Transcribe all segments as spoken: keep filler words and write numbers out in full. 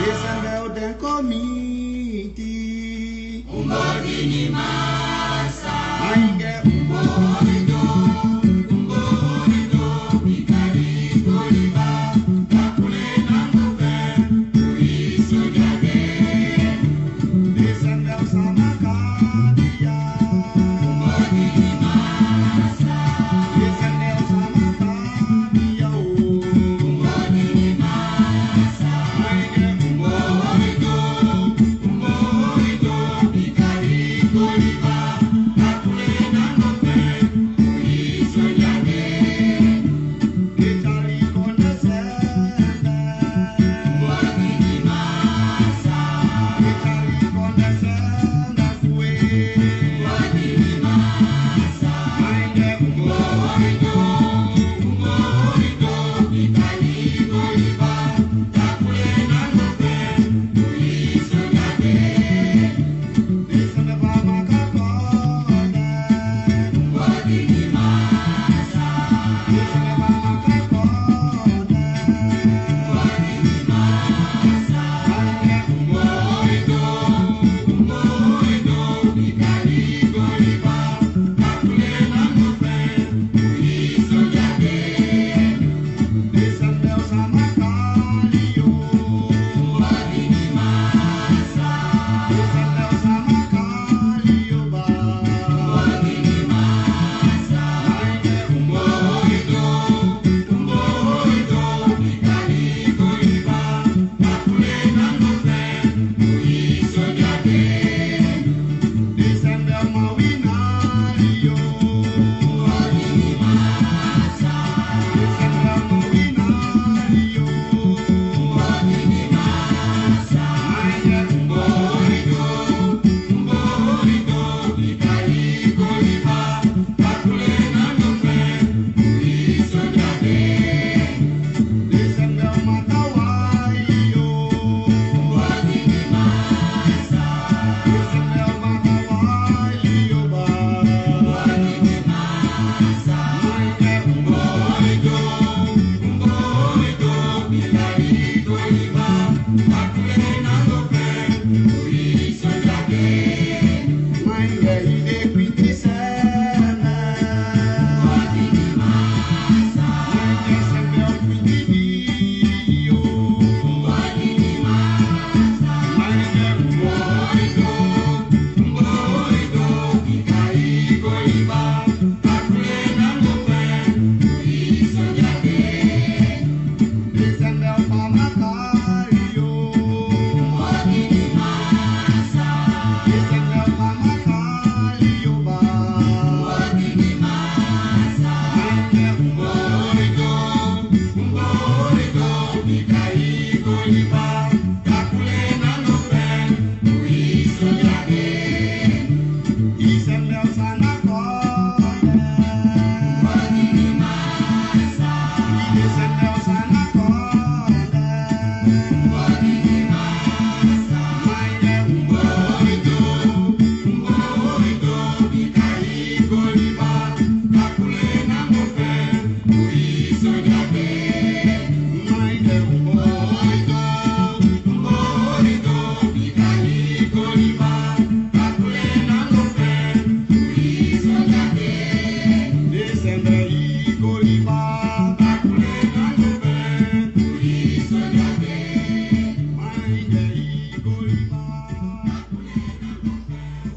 Ese mi o den komiti.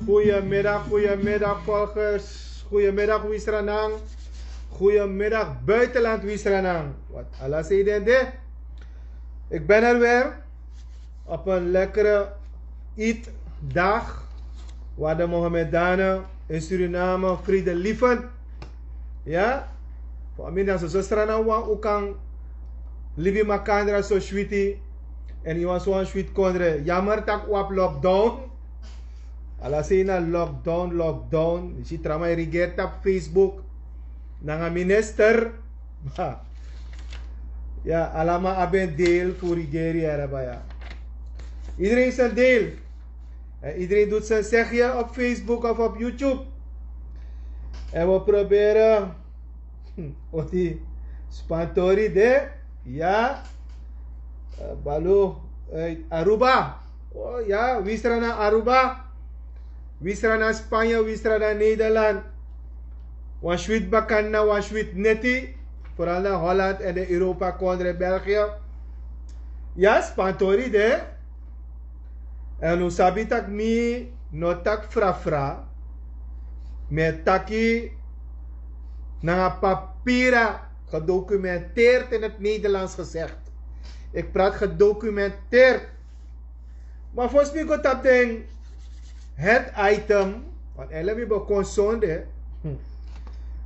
Goedemiddag, goedemiddag volgers. Goedemiddag Wisranang. Goedemiddag buitenland Wisranang. Wat ala sedende. Ik ben er weer op een lekkere eetdag, waar de Mohammedanen in Suriname vredelievend, ya, fu a mi na so so srana wan u kan libi makandra so switi. En iwan so wan swit kondre, jammer tak u abi lockdown. Ala sei na lockdown, lockdown. Yu si traman e regeer tapu Facebook nanga minister. Ya, alama abi en deel fu regeri, ya, rabaya. Iedereen zijn deel. En iedereen doet zijn zegje op Facebook of op YouTube. En we proberen oti spantori de, ya. Balu. Uit Aruba. Oh ya, wisra na Aruba. Wisra na Spanje, wisra na Nederland. Wan swit bakanda, wan swit neti. Vooral na Holland en de Europa kondre België. Ya, spantori de. En un sabi tak' mi no tak' frafra. Mi e taki nanga papira, gedocumenteerd in het Nederlands gezegd. Ik praat gedocumenteerd. Maar volgens mij go tap den het item. Want eigenlijk mi begon zonde.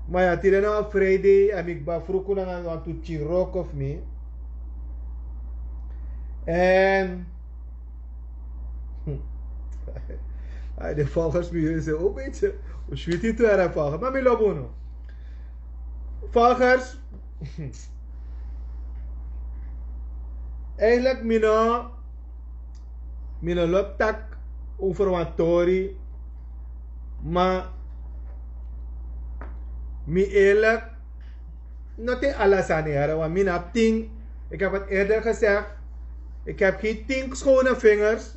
Maar ja, tide na friday en ik ben vroeg nanga want tu chirok of mi. En ai de volgers mi se ook weet je. Switi tu era volgers maar mi lobo no. Volgers. Eigenlijk mi no mi no lobi taki over wan tori. Maar mi eerlijk no te ala sani here want mi na abi tin. Ik heb het eerder gezegd. Ik heb geen tin schone vingers.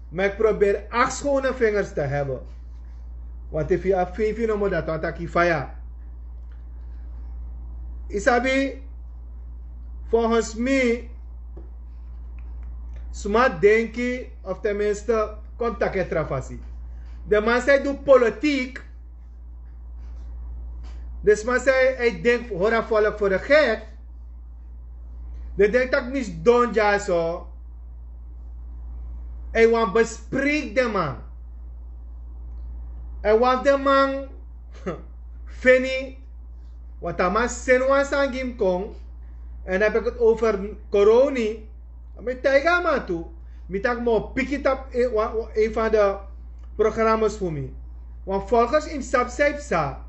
Maar ik probeer acht schone vingers te hebben. Want efu yu abi feifi nomo dati wan taki faya. Yu sabi, volgens mi sma denki of ten minste kon taki en tra fasi. Den man san e du politiek. Den sma san e denki hori a volk for de gek. Den denki tak' mi sidon dyaso. Èn yu wani bespreiki den man. Èn wan fu den man feni. Want a man seni wan sani gi mi kon. En dan heb ik het over koroni. Mi taigi a man tu. Mi taki mi o piki tapu en van de programma's fu mi. Want volgens yu mus sabi san yu psa.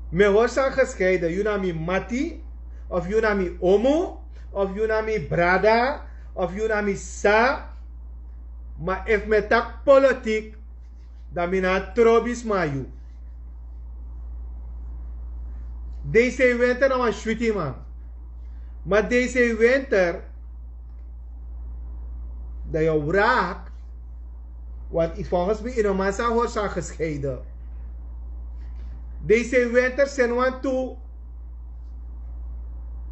Mi e hori san gescheiden yu na mi mati, of yu na mi omu, of yu na mi brada, of yu na mi sa. Ma efu mi e taki politik, dan mi na a trobi sma yu. Deisei winter na wan switi man. Ma deisei winter, dan yu wrak. Want yu volgens mi yu no man sa hori san gescheiden. Deisei winter seni wan tu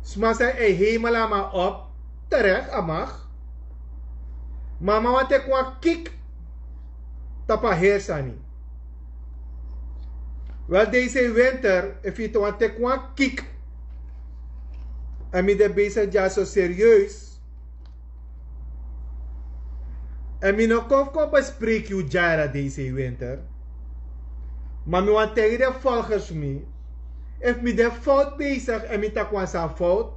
sma san e hemel a man op. Terek a mag. Ma a man wani teki wan kik tapu a heri sani. Wel deisei winter efu yu te wani teki wan kik. Èn mi de besigi dyaso serieus. Èn mi no kon fu kon bespreiki yu dyara deisei winter. Ma mi wani taigi den volgers fu mi, efu mi de fout besigi èn mi taki wan sani fout,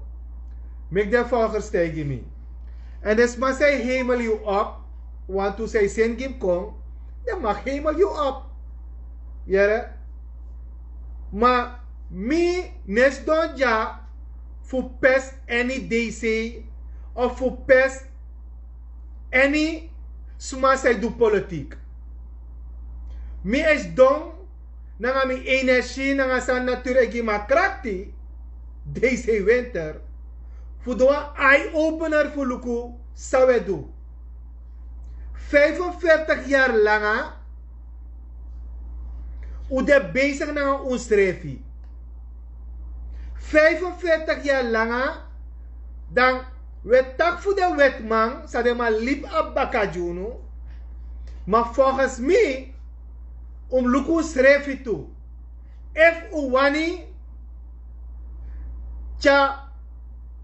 meki den volgers taigi mi. Èn den sma san e hemel yu op, wantu san e seni gi mi kon, den mag hemel yu op. Yere. Ma mi no e sidon dya fu pes any deisei of fu pes any sma san e du politik. Mi e sidon nanga mi energi nanga san naturu e gi mi a krakti, deisei winter, fu du wan eye opener fu luku san wi e du. Vijfenveertig yari langa un de besigi nanga unsrefi. Vijfenveertig yari langa dan wi e taki fu den wetiman san den man libi abi baka gi unu. Ma volgens mi un mus luku unsrefi tu. Efu un wani tyari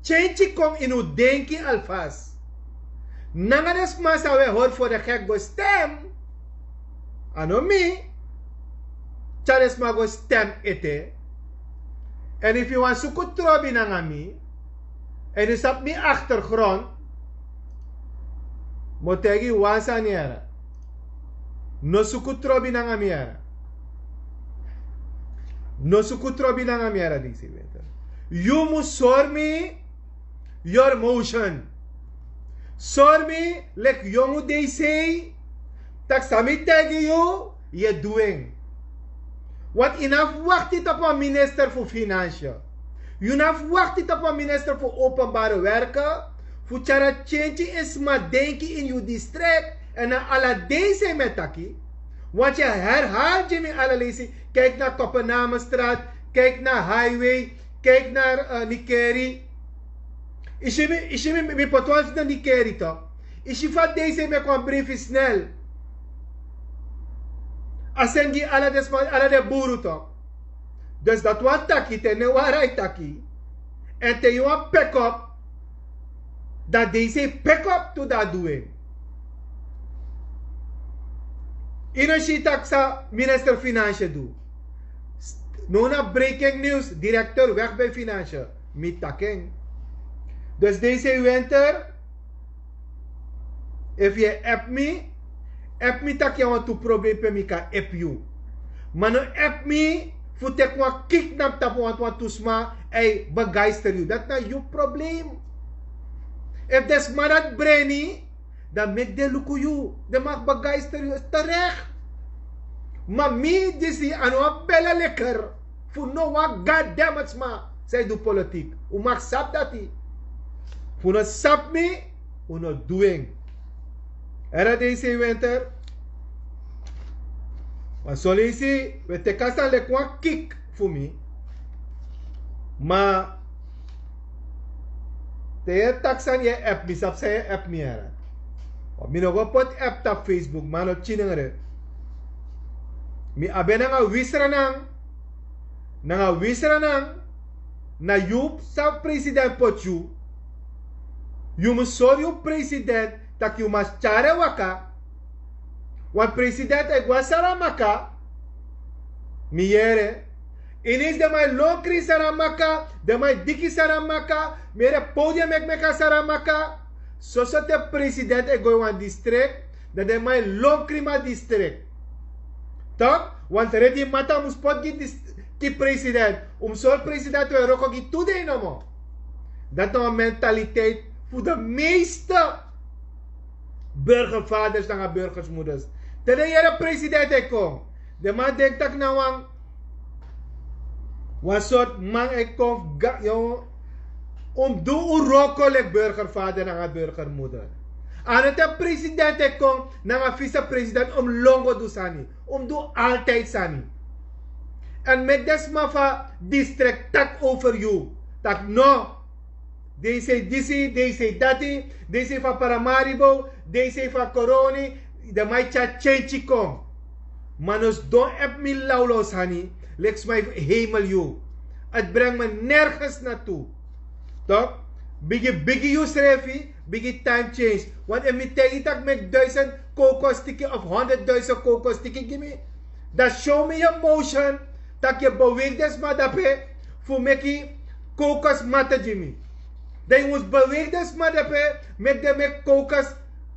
tyentyi kon ini un denki alfas nanga den sma san un e hori for den gek go stem. A no mi tyari den sma go stem ete. Èn efu yu wani suku trobi nanga mi èn yu sabi mi aktergrond, mi o taigi yu wan sani yara. No suku trobi nanga mi yara. No suku trobi nanga mi yara disi wete. Yu mus sori mi your motion. Sori mi leki yongu deisei tak' san mi taigi yu yu e du en. Want yu no abi wakti tapu a minister fu finansi. Yu no abi wakti tapu a minister fu openbare werke fu tyari a tyentyi en sma denki ini yu distrikt. Èn na ala dei san yu mi e taki, want yu e herhali gi mi ala leisi. Kijk na Kopenhamenstraat, kijk na highway, kijk na uh, Nikeri. Yu si mi, yu si mi, mi poti wan fu den Nikeri tok. Yu si fa dei san yu meki wan briefi snel. A seni gi ala den sma, ala den buru tok. Dus dati wani taki te no wari a e taki. Èn te yu wani pekop, dan dei sei pekop tu dan a du en. Yu no si tak' san minister finansi e du. Now na breaking news, direktor weg ben finansi. Mi taki en. Dus dei sei winter, efu yu e app mi, app mi tak' yu a wantu problem pe mi kan app yu. Ma no app mi fu teki wan kiknap tapu wantu wantu sma, ei, begeister yu. Dati na yu problem. Efu den sma dati breni, dan meki den luku yu. Den mag begeister yu, is terek. Ma mi disi a no wan bele leker fu no wan goddammit sma san e du politik. Un mag sabi dati. Fu no sabi mi, un no du en. Era dei sei winter. Ma son leisi un e teki a sani leki wan kik fu mi. Ma te yu e taki sani yu e app mi, sabi san yu e app mi, era. Mi no go poti app tapu Facebook, ma a no tyiningre. Mi abi en nanga wisranan. Nanga wisranan. Na yu san president poti yu. Yu mus sori yu president tak' yu mas tyari en waka. Wan president e go na Saramaka. Mi yere. Ini den man e lonkri Saramaka. Den man e diki Saramaka. Mi yere podium meki meki na Saramaka. Soso te president e go ini wan distrikt, dan den man e lonkri mi a distrikt. Tok, want redi mata mus poti gi president. Un mus sori president un e wroko gi tu dei nomo. Dati na wan mentaliteit fu de meeste burgervaders nanga burgersmoeders. Te den yere president e kon, den man denki tak' na wan wan sortu man e kon fu ga- yo. Un mus du un wroko leki burgervader nanga burgermoeder. A no te president e kon nanga visepresident un mus lon go du sani. Un mus du altijdi sani. Èn meki den sma fu a distrikt taki over yu, tak' no. Dei sei disi, dei sei dati, dei sei fu a Paramaribo, dei sei fu a Koroni. Den man e tyari tyentyi kon. Ma no sidon efu mi lawlaw sani leki sma e hemel yu. Ati brengi mi nergens natu. Tok, bigi bigi yusrefi, bigi time change. Want efu mi taigi tak' meki duisend kokostiki of honderdduisend kokostiki gi mi, dan show mi yu motion tak' yu bewegi den sma dape fu meki kokosmate gi mi. Dan yu mus bewegi den sma dape meki den meki kokos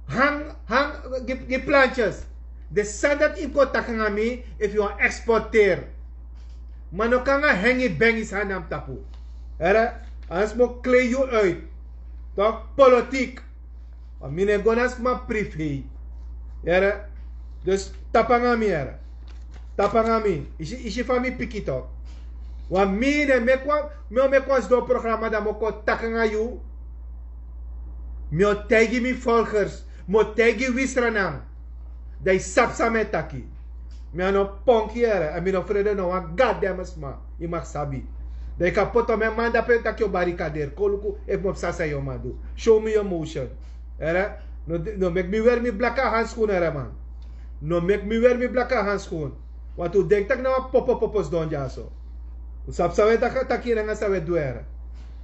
hang hang gi gi plantjes. Den sani dati yu mus kon taki nanga mi efu yu wani eksporteri. Ma no kon nanga hengi bengi sani na mi tapu. Here, ansi mi o klei yu uit. Tok, politik. Ma mi no e go na sma privé. Here. Dus tapu nanga mi, here. Tapu nanga mi. Yu si yu si fa mi piki tok. Wan mi no e meki wan mi o meki wan sidon programa dan mi o kon taki nanga yu. Mi o taigi mi volgers, mi o taigi wisranan. Dan yu sabi san mi e taki. Mi a no ponki, here, èn mi no frede no wan goddammit sma. Yu mag sabi. Dan yu kan poti mi en man dape taki yu o barikaderi. Kon luku efu mi o psa san yu o man du. Show mi yu motion. Here. No meki mi weri mi blaka hanskun, here man. No meki mi weri mi blaka hanskun. Want un denki tak' na wan popo popo sidon dyaso. Un sabi san un e taki nanga san un e du, here.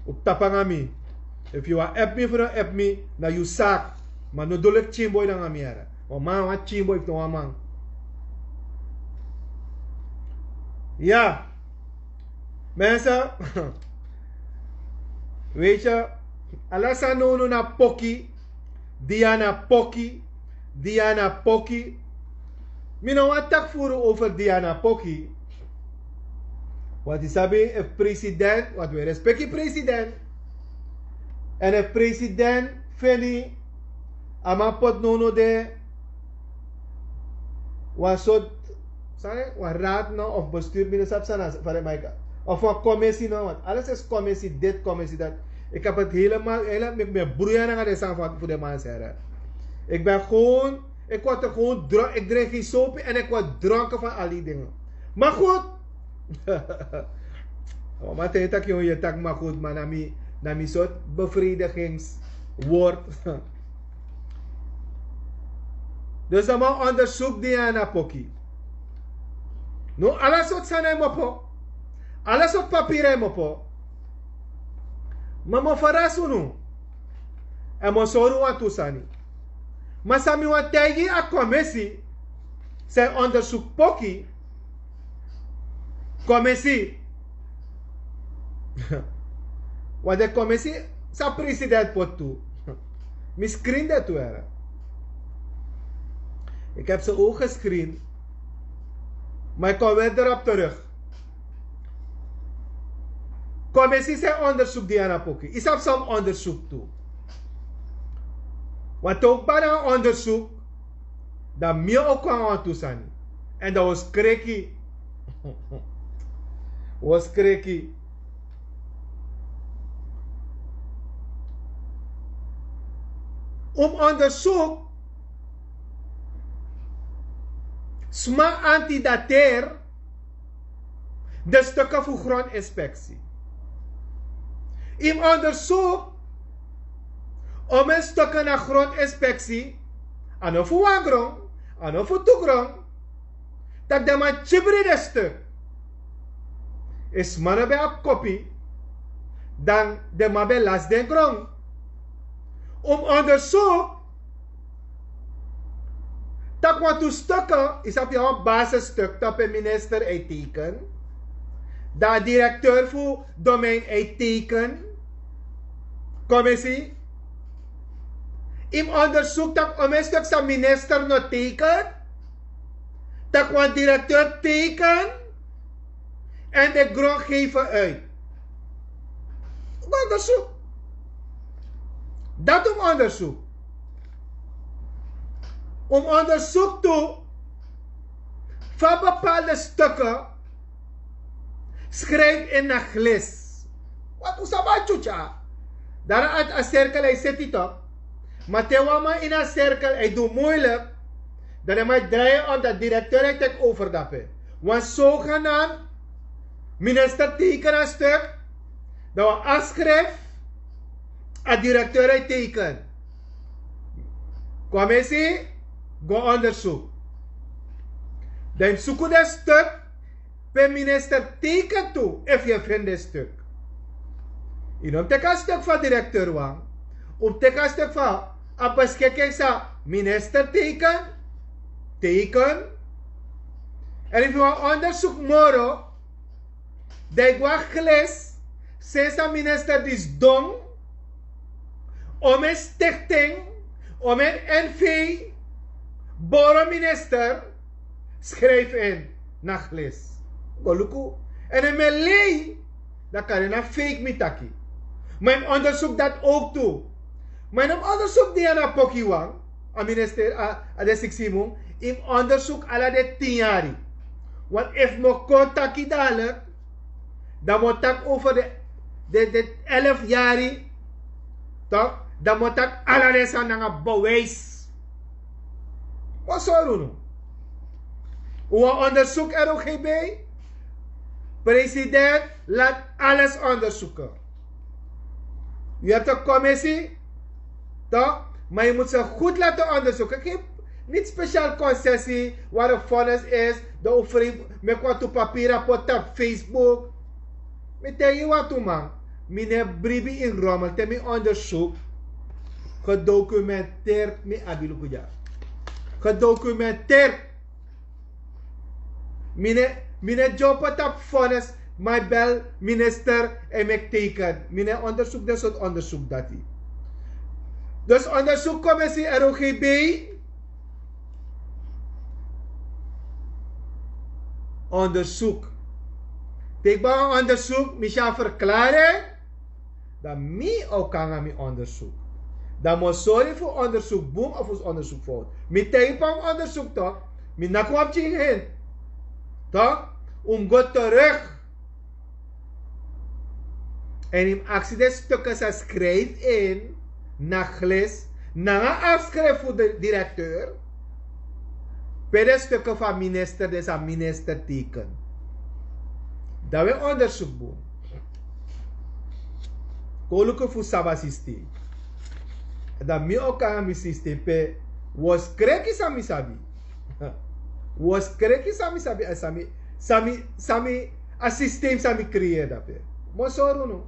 Un tapu nanga mi. Efu yu wani efu mi fu no efu mi, na yu saki. Ma no du leki tyinboi nanga mi, here. Wan man na wan tyinboi fu no wan man. Ya. Mense. Weiti, ala sani nownow na poki. Diana poki. Diana poki. Mi no wani taki furu over Diana poki. Want yu sabi efu president, want wi e respeki president. Èn efu president feni a man poti nownow de wan sortu sani, wan raad no of bestuur, mi no sabi san na fa den man e kari, of wan komesi no, want alles is komesi dit, komesi dati. Ik heb het helemaal, eigenlijk, ik ben broeien aan de staan van voor de man zeggen. Ik ben gewoon, ik word er gewoon dronken, ik drink geen sopi en ik word dronken van al die dingen. Maar goed, mama tijtak jong, je tak maar goed, maar na mi, na mi soort bevredigingswoord. Dus dan maar onderzoek die aan Apoki. No, alles wat zijn hem op. Alles wat papier hem op. Mama farasu no. En mo sori wan tu sani. Ma san mi wani taigi a komisi, san e onderzoek Poki. Komisi. Want de komisi san president poti tu. Mi screen de tu, here. Ik heb ze ook gescreend. Maar ik kom weer erop terug. Komisi san e onderzoek Diana Poki. Yu sabi san onderzoek tu. Want ook bijna onderzoek, dan mi o kon a wantu sani. En dan o skreki. O skreki. Un mus onderzoek sma antidateer de stukken fu grondinspeksi. Yu mus onderzoek, omeni stukken na grondinspeksi, a no fu wan gron, a no fu tu gron, tak' den man kibri den stuk. Efu sma no ben abi kopi, dan den man ben lasi den gron. Un mus onderzoek, tak' wantu stukken, yu sabi, yu abi wan basisstuk tapu minister e teken, dan a direkteur fu domein e teken. Komisi, yu mus onderzoek tak' omeni stuk san minister no teken, tak' wan directeur teken en de grond geven uit. Onderzoek. Dat yu mus onderzoek. Yu mus onderzoek tu fa bepaalde stukken schrijf in na glis. Want un sabi a tyutya. Dan a, a cirkel e seti toch. Maar te wan man in a cirkel e du moeilijk. Dan den man drai en om, dan directeur e teki over dape. Want zogenaamd minister teken a stuk, dan wan afschrift, a directeur e teken. Komisi, go onderzoek. Dan yu mus suku den stuk pe minister teken tu, efu yu e feni den stuk. Yu no mus teki a stuk fu a direkteur wan. Un mus teki a stuk fu a beschikking san minister teken, teken. En efu yu wani onderzoek moro, dan yu go na glis, sensi a minister disi don, omeni stichting, omeni NV, boro minister, schrijf in na glis. Go luku. En efu mi e lei, dan kari na fake mi taki. Maar yu mus onderzoek dat ook tu. Maar yu no mus onderzoek Diana Poki wan, a minister, a, a de siksi mun, yu mus onderzoek ala den tin yari. Want efu mi o kon taki dadelijk, dan mi o taki over de, de, de elf yari, toch? Dan mi o taki ala den sani nanga bewijs. Wan sori unu. Un wani onderzoek R O G B? President, laat alles onderzoeken. U hebt een commissie, toch? Maar je moet ze goed laten onderzoeken. Geen, niet speciaal concessie waar een vonnis is, de overheid, meki wantu papira poti op Facebook. Mi taigi wantu man, mi no e bribi ini rommel, te mi onderzoek, gedocumenteerd mi abi, luku dya. Gedocumenteerd. Mi no, mi no e dyompo tapu vonnis, ma e bel minister, en meki teken. Mi no e onderzoek den sortu onderzoek dati. Dus onderzoek commissie R O G B. Onderzoek. Te yu kba wan onderzoek, mi si a verklaring, dan mi o kon nanga mi onderzoek. Dan mi o sori efu onderzoek bun of onderzoek fout. Mi taigi yu pe a onderzoek, toch? Mi no kon pikin hen. Toch? Un mus go terug. En yu mus aksi den stukken san skrijf in na glis nanga afskrif fu de direkteur. Pe den stukken fu a minister den san minister teken. Dan wi onderzoek bun. Kon luku fu saba systeem. Dan mi o kanga mi systeem pe wi o skreki san mi sabi. Wi o skreki san mi sabi èn san mi san mi san mi a systeem san mi creëer dape. Mi o sori unu.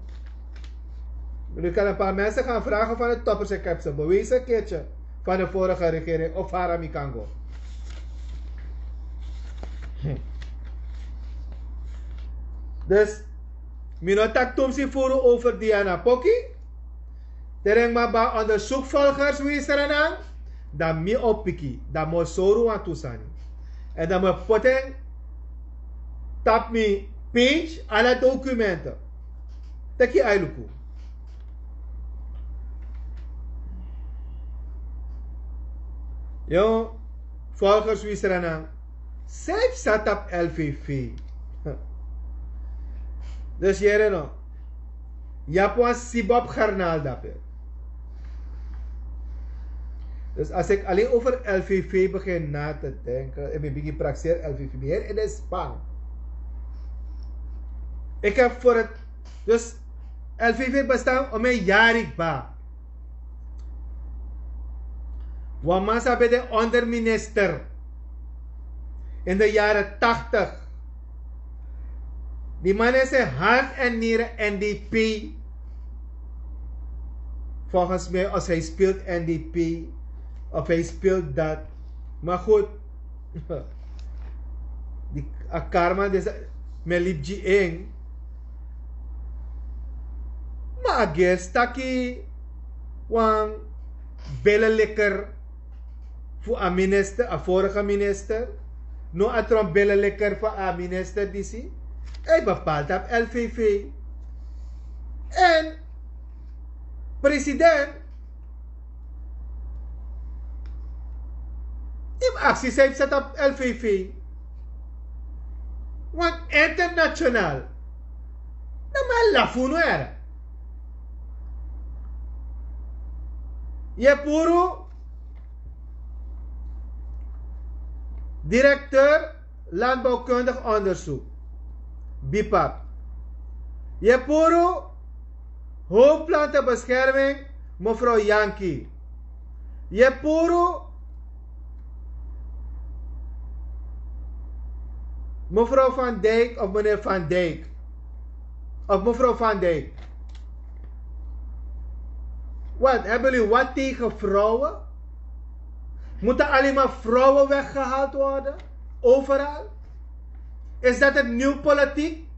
Nu kan een paar mensen gaan vragen van de toppers. Ik heb ze bewezen een keertje van de vorige regering of Faramikango. Dus mi no taki tumsi furu over Diana Poki. Te den man ben onderzoek volgers wisranan, dan mi o piki dan mi o sori wantu sani. Èn dan mi o poti en tapu mi page ala dokumenten. Teki ai luku. Yo, volgers wisranan, srijf sat op L V V. Dus yere no, yu abi wan sibop garnaal dape. Dus als ik alleen over L V V begin na te denken en mi bigin prakseri L V V mi heri in de span. Ik heb voor het dus L V V bestaan om een jari kba. Wan man san ben de onderminister in de jaren tachtig. Die man is in hart en nieren N D P. Volgens mij als hij speelt N D P of hij speelt dat. Maar goed, die a karma dus me libi gi en. Ma a gersi taki wan belelikker fu a minister a vorige minister. No a tron belelikker fu a minister disi. Hij bepaalt op L V V en president. Yu mus aksi san yu mus seti op L V V. Want international dan man lafu unu ere. Yu e puru direkteur landbouwkundig onderzoek, bipap. Yu e puru hoofdplantebescherming, mevrouw Yankee. Yu e puru mevrouw Van Dijk of meneer Van Dijk of mevrouw Van Dijk. Wat hebben jullie wat tegen vrouwen? Moeten alleen maar vrouwen weggehaald worden? Overal? Is dat het nieuw politiek?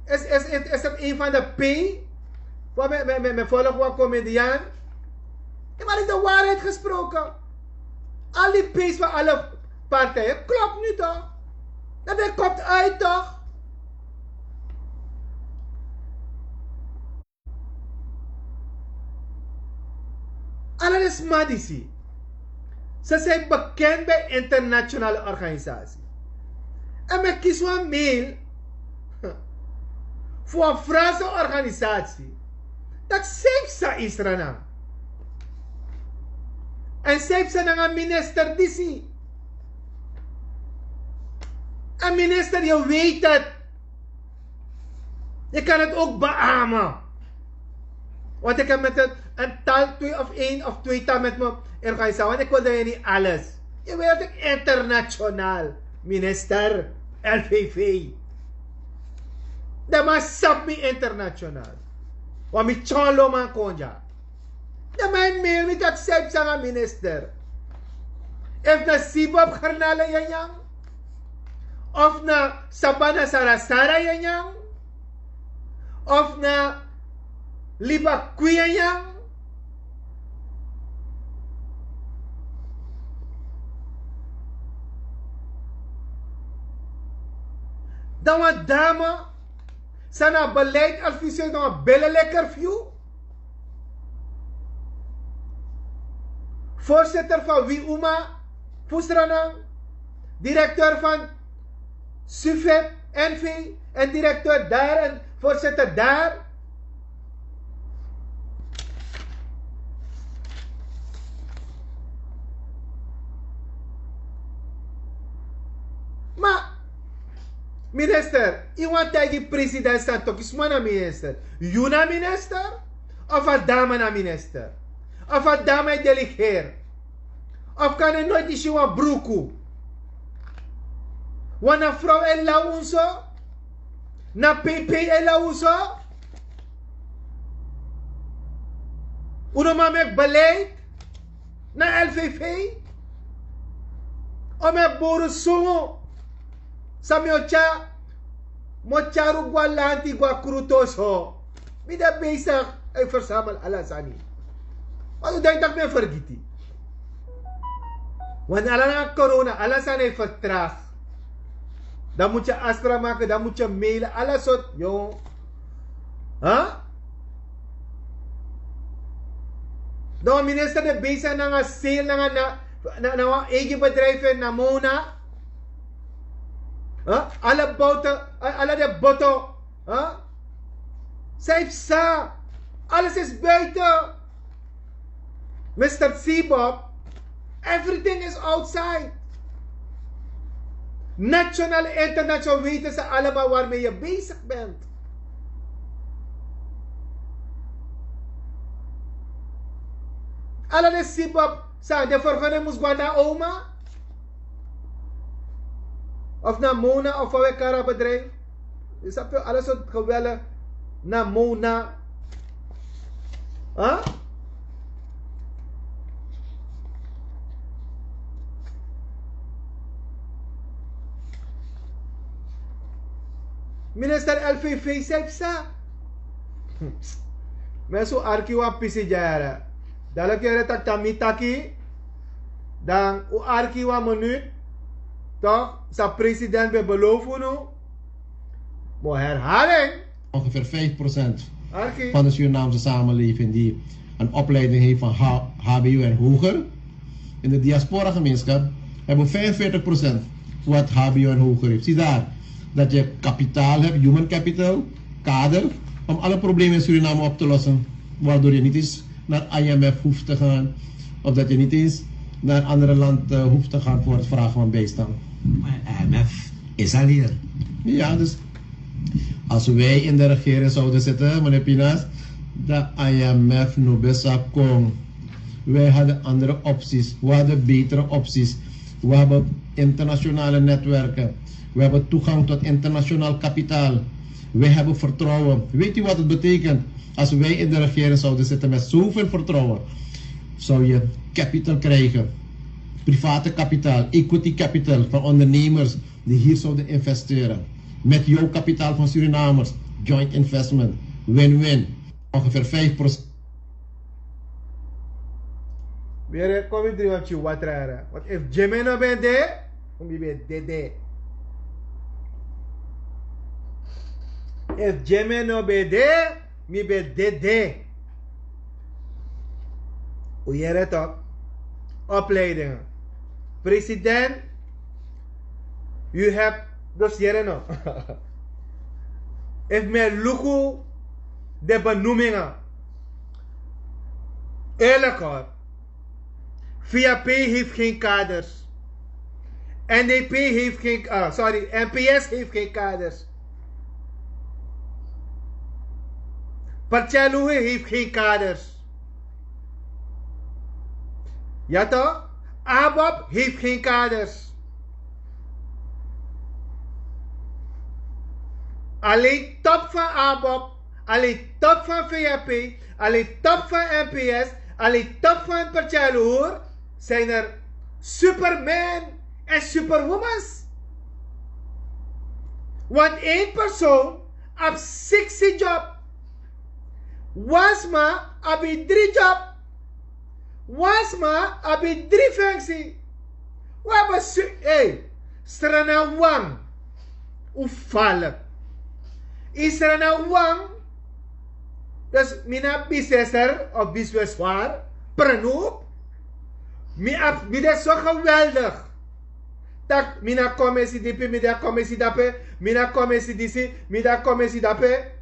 Is is is is het een van de P? Wat men men men men volg wan comedian. Iemand is de waarheid gesproken. Al die P's van alle partijen klopt nu toch? Dat ding komt uit toch? Ala den sma disi, ze zijn bekend bij internationale organisatie. En men kisi wan mail fu wan franse organisatie dat zij psa isranan. En zij psa nanga minister disi. En minister, je weet het. Je kan het ook beamen. Want ik heb met een, een tal twee of één of twee tal met me organisatie, want ik wil dat je niet alles. Je weet dat ik internationaal minister, L V V. Dat man sap mi internationaal. Want mi tyon lo man kon dya. Dan man e mail mi taki san e psa nanga minister. Efu na sibop garnala yu e nyan, of na sabana sarasara yu e nyan, of na liba kwi yu e nyan. Dan wan dama san na a beleid adviseur dan wan beleleker fu yu. Voorzitter van Wiuma, Fusranan, directeur van Sufet, N V, en directeur daar en voorzitter daar. Ma minister, yu wani taigi president san toki sma na minister? Yu na minister? Of a dama na minister? Of a dama e delegeri? Of kan e noiti si wan bruku? Wan na frow e law unu so? Na peipei e law unu so? Un no man meki beleid na lvv. Un meki buru sungu. San mi o tyari, mi o tyari un go na lanti, go na krutu oso. Mi de bezig e fersamel ala sani. Wan un denki tak' mi e fergiti. Want ala na corona, ala sani e fertragi. Dan mus yu afsprak maki, dan mus yu mailen, ala sortu, yo. Huh? Dan wan minister de bezig nanga sale nanga na, na, na wan eigi bedrijf en na Mona. Huh? Ala boto, ala de boto. Huh? San yu psa? Alles is buiten. Mister Seabob, everything is outside. National, international, weten ze allemaal waarmee je bezig bent. Ala den Seabob san, den fergene mus go na oma. Of na Mona of fa wi e kari a bedrijf. Yu sabi, ala sortu geweldig na Mona. Huh? Minister lvv, san yu psa? Mensen, un arki wan pisi dya yere. Dati leki yere tak' na mi taki. Dan un arki wan minuut. Toch, san president ben belofu unu. Mi o herhaal en. Ongeveer vijf procent van de Surinaamse samenleving die een opleiding heeft van H B O en hoger. In de diaspora gemeenschap hebben we vijfenveertig procent wat H B O en hoger heeft. Zie daar, dat je kapitaal hebt, human capital, kader, om alle problemen in Suriname op te lossen, waardoor je niet eens naar I M F hoeft te gaan, of dat je niet eens naar een andere land hoeft te gaan voor het vragen van bijstand. Maar I M F is al hier. Ja, dus als wij in de regering zouden zitten, meneer Pinas, dan I M F no ben sa kon. Wij hadden andere opties. We hadden betere opties. We hebben internationale netwerken. We hebben toegang tot internationaal kapitaal. Wij hebben vertrouwen. Weet u wat het betekent? Als wij in de regering zouden zitten met zoveel vertrouwen, zou je capital krijgen. Private kapitaal, equity capital van ondernemers die hier zouden investeren. Met jouw kapitaal van Surinamers, joint investment, win-win. Ongeveer vijf procent. Were, kon mi dringi wan pikin watra yere. Want efu Jimmy no ben de, kon mi ben dede. Efu Jimmy no ben de, mi ben dede. Un yere toch? Opleidingen. President, yu hebi dus yere no? Efu mi e luku den benoemingen. Eerlijk hoor. V A P heeft geen kaders. N D P heeft geen, ah, sorry, N P S heeft geen kaders. Partij Luhe heeft geen kaders. Ja toch? ABOP heeft geen kaders. Alleen top van ABOP, alleen top van V A P, alleen top van N P S, alleen top van Partij Luhe zijn er superman en superwomans. Want één persoon heeft sixty job. Wan sma abi dri job. Wan sma abi dri fenksi. Wi abi su, ei, Sranan wan. Un fala. Ini Sranan wan. Dus mi na biseser of bisweswar. Prenub. Mi abi, mi de so geweldig. Tak' mi na komesi dipi, mi de komesi dape. Mi na komesi disi, mi de komesi dape.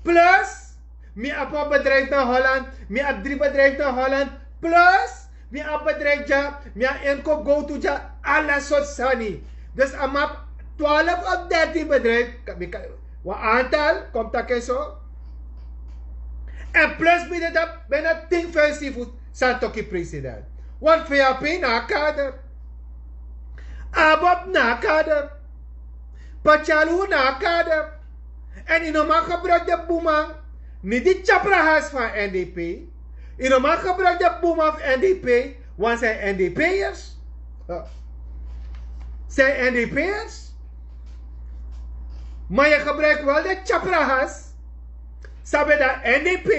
Plus mi abi wan bedrijf na Holland. Mi abi dri bedrijf na Holland. Plus mi abi bedrijf dya. Mi abi inkoopgowtu dya. Ala sortu sani. Dus a man abi Twaalf of dertien bedrijf, wan aantal komt taki so. En plus mi de dat bijna tien functie fu Santoki president. Want V H P na kader, Abob na kader, Pachalu na kader. En yu no man gebruik de boeman, ni di chapra has van N D P. Yu no man gebruik de boeman van N D P, want zijn N D P'ers. Zijn N D P'ers. Maar je gebruikt wel de chaprahas. Sabi dan N D P,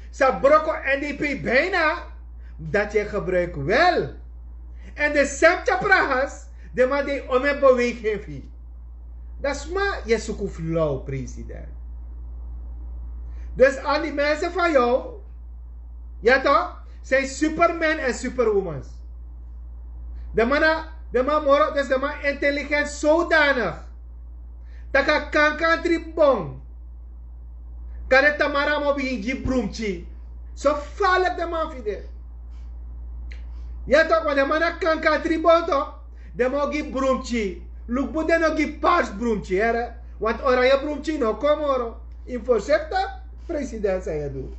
sa broko N D P bijna. Dat je gebruikt wel. En de sem chaprahas, de man die om en beweging fi. Dat is maar je zoekt of lauw president. Dus al die mensen van jou, ja toch, zijn superman en superwomans. De man, de man moro, dus de man intelligent zodanig. Taka kankan tribon. Kade tamara mo bigin gi brumchi. So falik de man fi de. Ya toch, want de man na kankan tribon toch. De man o gi brumchi. Luk bu de no gi pars brumchi, here. Want oranje brumchi no kon moro. Yu mus voorzichtig, president, san yu e du.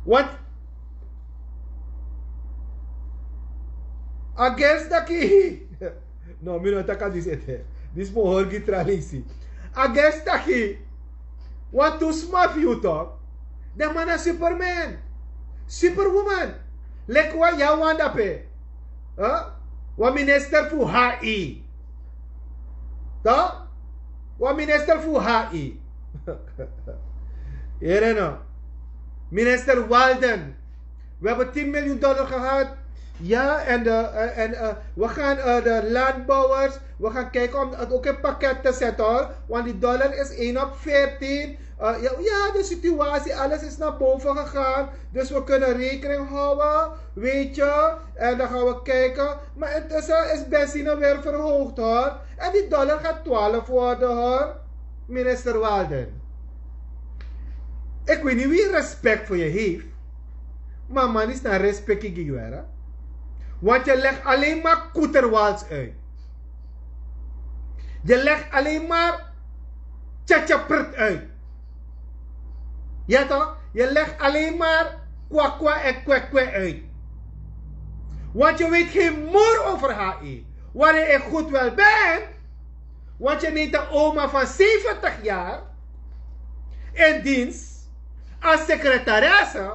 Want a gers taki. No, mi no taki a disi ete. Disi mi o hori gi tra leisi. A gers taki. Wan tu sma fi yu toch. Den man na superman, superwoman. Leki wan ya wan dape. Wan minister fu H I. Toch? Wan minister fu H I. Here no. Minister Walden. We hebben tien miljoen dollar gehad. Ja, en, de, eh, en eh, we gaan eh, de landbouwers, we gaan kijken om het ook in pakket te zetten, hoor. Want die dollar is één op veertien. Eh, ja, ja, de situatie, alles is naar boven gegaan. Dus we kunnen rekening houden, weet je. En dan gaan we kijken. Maar intussen is benzine weer verhoogd, hoor. En die dollar gaat twaalf worden, hoor. Minister Walden. Ik weet niet wie respect voor je heeft. Maar man is naar respect, Giguera. Want je legt alleen maar koeterwals uit. Je legt alleen maar tjatjaprut uit. Ja toch? Je legt alleen maar kwakwa en kwekwe uit. Want je weet geen moer over H I. Wanneer je goed wel bent, want je neemt een oma van zeventig jaar in dienst als secretaresse.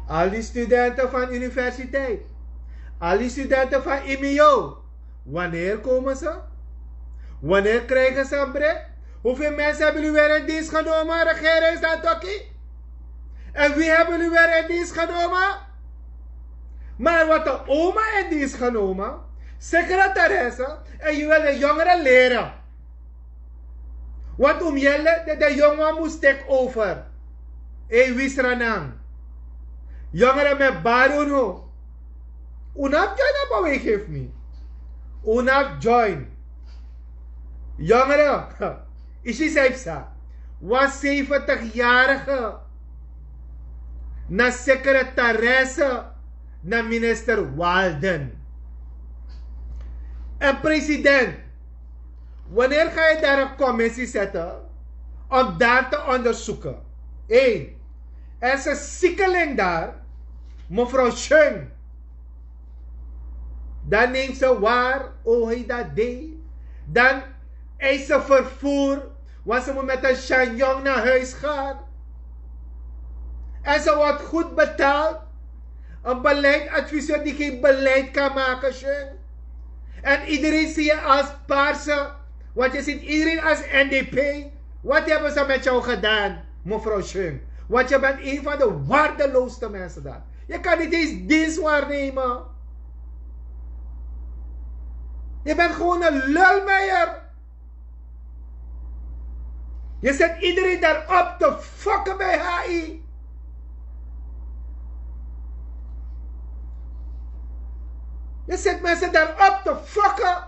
Al die studenten van universiteit, al die studenten van I M I O, wanneer komen ze? Wanneer krijgen ze een bericht? Hoeveel mensen hebben jullie weer in dienst genomen, regering Santoki? En wie hebben jullie weer in dienst genomen? Maar wat de oma in dienst genomen, secretaresse, en je wil de jongeren leren. Want um yelle de, de jongen moest take over. Ei wisra nan. Jongeren met barun ho. Un abi join na bawe geef mi. Un abi join. Jongeren. Isi saipsa. Wan zeventig-jarige na secretaresse na minister Walden. En president, wanneer ga je daar een commissie zetten om daar te onderzoeken? Eén, er is een ziekeling daar, mevrouw Schön. Dan neemt ze waar, oh hij dat deed. Dan eist ze vervoer, want ze moet met een shanjong naar huis gaan. En ze wordt goed betaald. Een beleidsadviseur die geen beleid kan maken, Schön. En iedereen zie je als paarse, want je ziet iedereen als N D P. Wat hebben ze met jou gedaan, mevrouw Schön? Want je bent een van de waardeloosste mensen daar. Je kan niet eens dienst waarnemen. Je bent gewoon een lulmeier. Je zet iedereen daar op te fokken bij H I. Je zet mensen daar op te fokken.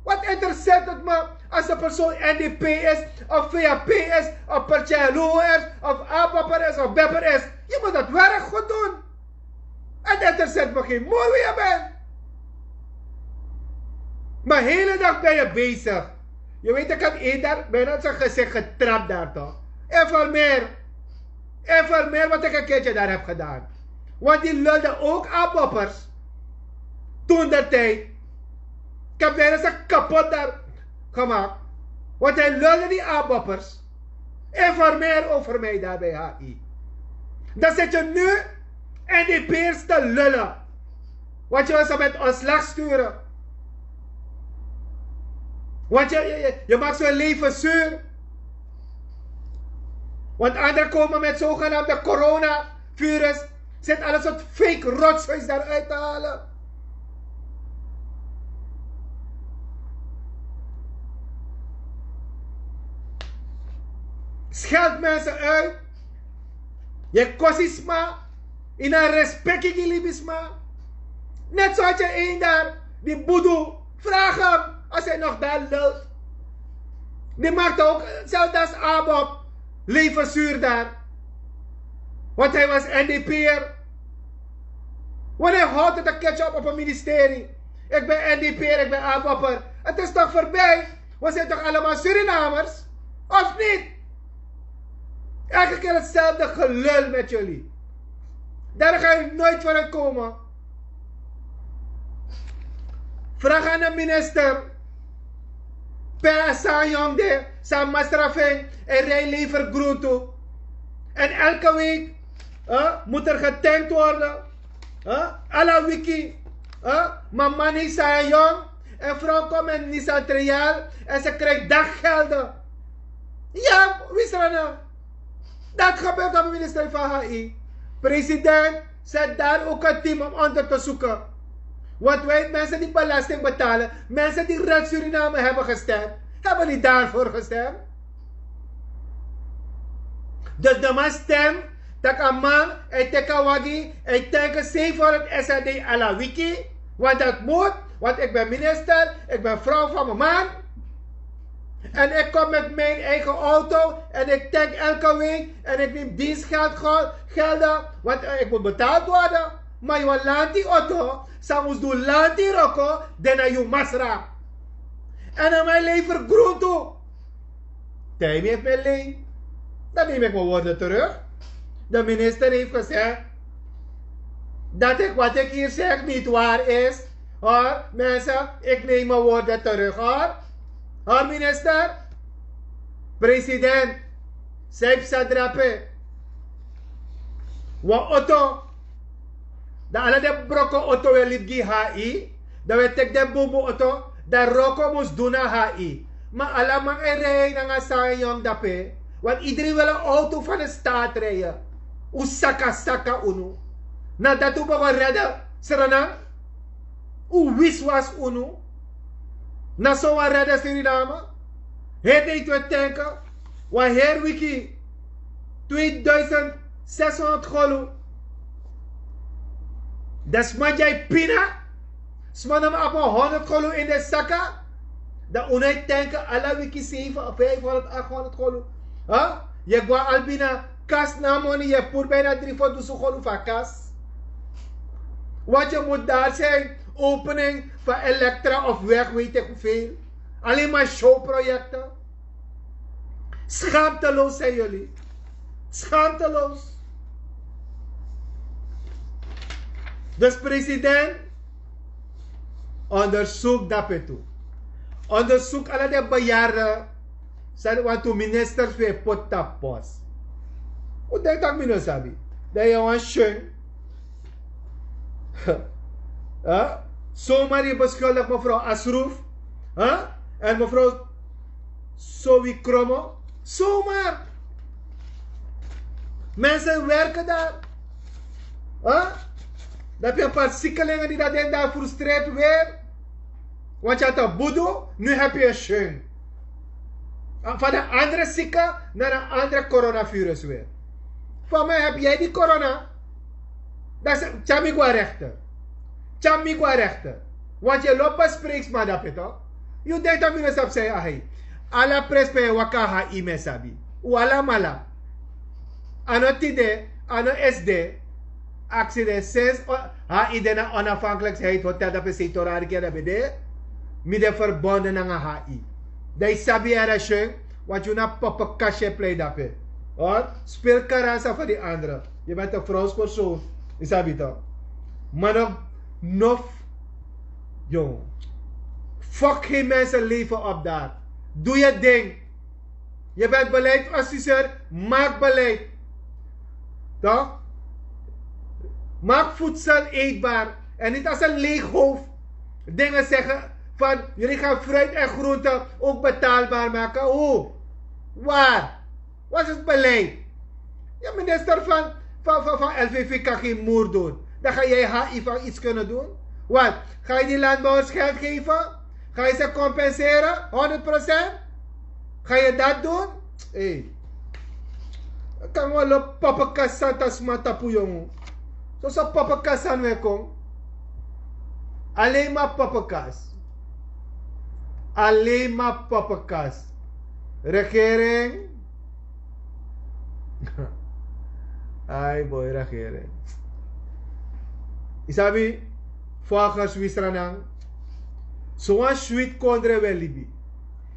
Wat interesseert het me als de persoon N D P is, of V H P is, of Pertjelo is, of Apapper is, of Bepper is? Je moet dat werk goed doen. Het interesseert me geen moer wie je bent. Maar hele dag ben je bezig. Je weet, ik heb één daar bijna zijn gezicht getrapt daar toch. Informeer. Informeer wat ik een keertje daar heb gedaan. Want die lulden ook aan boppers. Toen der tijd. Ik heb bijna ze kapot daar gemaakt. Want hij lulde die aanboppers. Informeer over mij daar bij H I. Dan zit je nu in die peers te lullen. Want je wil ze met ontslag sturen. Want je, je, je, je maakt ze hun leven zuur. Want anderen komen met zogenaamde coronavirus. Zit alles wat fake rotzooi daaruit te halen. Scheld mensen uit. Je kosisma. In een respect, libisma. Net zoals je een daar, die boedoe. Vraag hem als hij nog daar lult. Die maakte ook zelfs als Abob leven zuur daar. Want hij was N D P'er. Wanneer houdt het een keertje op op een ministerie? Ik ben N D P'er, ik ben Abob'er. Het is toch voorbij? We zijn toch allemaal Surinamers? Of niet? Elke keer hetzelfde gelul met jullie. Daar ga je nooit vooruit komen. Vraag aan de minister. Per Sanyong de, San Masrafing en Rij levert groente. En elke week, hè, moet er getankt worden. Hè? Ala wiki. Hè? Mama ni Sanyong. En vrouw komt met Nissan Trial. En ze krijgt daggelden. Ja, wisrana. Dat gebeurt op het ministerie van H I. President, zet daar ook een team om onder te zoeken. Want wij mensen die belasting betalen, mensen die Red Suriname hebben gestemd, hebben niet daarvoor gestemd. Dus de man stem, tak a man, hij teken wagi, hij teken zevenhonderd S R D ala wiki. Want dat moet, want ik ben minister, ik ben vrouw van mijn man. En ik kom met mijn eigen auto en ik tank elke week en ik neem dienstgeld, gelden, want eh, ik moet betaald worden. Maar je lanti auto, sa moest doen lanti roko, dan naar je masra. En dan mijn lever groen toe. Tij mi heeft mijn leen. Dan neem ik mijn woorden terug. De minister heeft gezegd dat ik wat ik hier zeg niet waar is. Hoor, mensen, ik neem mijn woorden terug, hoor. Hoor, minister. President, Saip Sadrape. Wan auto. Dan ala den broko auto we libi gi H I. Dan we teki den bunbun auto. Dan roko mus du na H I. Ma ala man e rei nanga Sanyong dape. Want iedereen wil een auto van de staat rijden. Un saka saka unu. Na dati un ben go redde Sranan. Un wiswas unu. Na so wan redde Suriname. Heri dei tu e tenke. Wan heri wiki. Tweeduizend zeshonderd golu. Dan sma dya e pina. Sma no man abi wan honderd golu in den saka. Dan un no e tenke ala wiki zeven of vijfhonderd, achthonderd golu. Yu e go na Albina, kas na a moni, yu e puru bijna dri fo dusun golu fu a kas. Wat yu mus dati, opening van elektra of weg, weet ik hoeveel. Alleen maar showprojecten. Schaamteloos zijn jullie. Schaamteloos. Dus president, onderzoek dape tu. Onderzoek ala den bejaarden. San wantu ministers fu e poti tapu post. Un denki tak' mi no sabi? Dan yu e wani syen. Zomaar yu beschuldig mevrouw Asroef. En mevrouw Zoe Kromo. Zomaar. Mensen werken daar. Dan heb je een paar ziekelingen die dat denken daar frustreert weer. Want je had een boedoe, nu heb je een syen. Van een andere zieke naar een andere coronavirus weer. Van mij heb jij die corona. Dat is Tjamigwa rechter. Tjamigwa rechter. Want je loopt bespreeksman dape toch? Yu denki tak' mi no sabi san yu e hei. Ala presi pe yu e waka, H I mi e sabi. Un alamala. A no tide, a no esde. Aksi den sensi, H I de na Onafhankelijkheidshotel dape, Seitorari, ken a ben de. Mi de verbonden nanga hai. Dan yu sabi yu era shen, want yu na poppenkastje plei dape. Or speel karansa voor die andere. Je bent een vrouwspersoon. Yu sabi toch? Maar nog nof. Jong, fuck geen mensenleven op daar. Doe je ding. Je bent beleidsadviseur, maak beleid. Toch? Maak voedsel eetbaar. En niet als een leeg hoofd dingen zeggen van: jullie gaan fruit en groenten ook betaalbaar maken. Hoe? Waar? Wat is het beleid? Je minister van, van, van, van L V V kan geen moer doen. Dan ga jij H I van iets kunnen doen. Wat? Ga je die landbouwers geld geven? Ga je ze compenseren? Honderd procent? Ga je dat doen? Hé. Kan wel een poppenkast santa sma tapu, jongen. Zo zo poppenkast aan we kon. Alleen maar poppenkast. Alleen maar poppenkast. Regering. Ai boy, regering. Yu sabi, volgens Wisranan, so wan sweet kondre we libi.